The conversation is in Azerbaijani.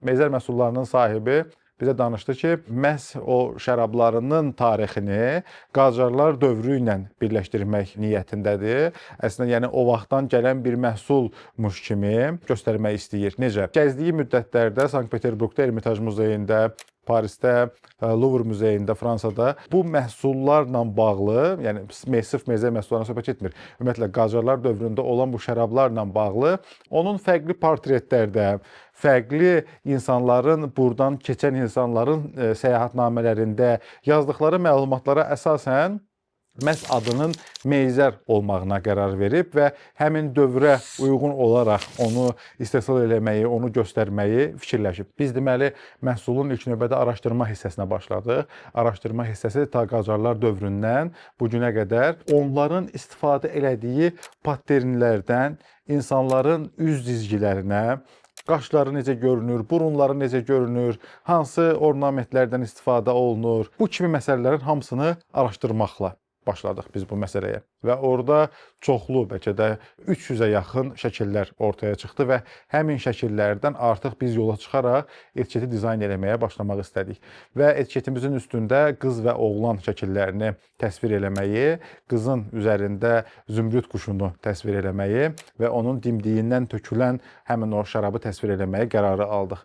Meyzer məhsullarının sahibi bizə danışdı ki, məhz o şərablarının tarixini Qacarlar dövrü ilə birləşdirmək niyyətindədir. Əslində, yəni o vaxtdan gələn bir məhsulmuş kimi göstərmək istəyir. Necə? Gəzdiyi müddətlərdə Sankt-Peterburqda Ermitaj muzeyində, Parisdə, Louvre muzeyində, Fransada bu məhsullarla bağlı, yəni sırf Meyzer məhsullarından söhbət getmir. Ümumiyyətlə Qacarlar dövründə olan bu şərablarla bağlı onun fərqli portretlərdə, fərqli insanların, burdan keçən insanların səyahatnamələrində yazdıqları məlumatlara əsasən məhz adının Meyzer olmağına qərar verib və həmin dövrə uyğun olaraq onu istehsal eləməyi, onu göstərməyi fikirləşib. Biz deməli məhsulun ilk növbədə araşdırma hissəsinə başladıq. Araşdırma hissəsi ta Qacarlar dövründən bu günə qədər onların istifadə elədiyi patternlərdən insanların üz cizgilərinə, qaşları necə görünür, burunları necə görünür, hansı ornamentlərdən istifadə olunur, bu kimi məsələlərin hamısını araşdırmaqla başladıq biz bu məsələyə. Və orada çoxlu, bəlkə də 300-ə yaxın şəkillər ortaya çıxdı və həmin şəkillərdən artıq biz yola çıxaraq etiketi dizayn eləməyə başlamaq istədik. Və etiketimizin üstündə qız və oğlan şəkillərini təsvir eləməyi, qızın üzərində zümrüd quşunu təsvir eləməyi və onun dimdiyindən tökülən həmin o şərabı təsvir eləməyi qərarı aldıq.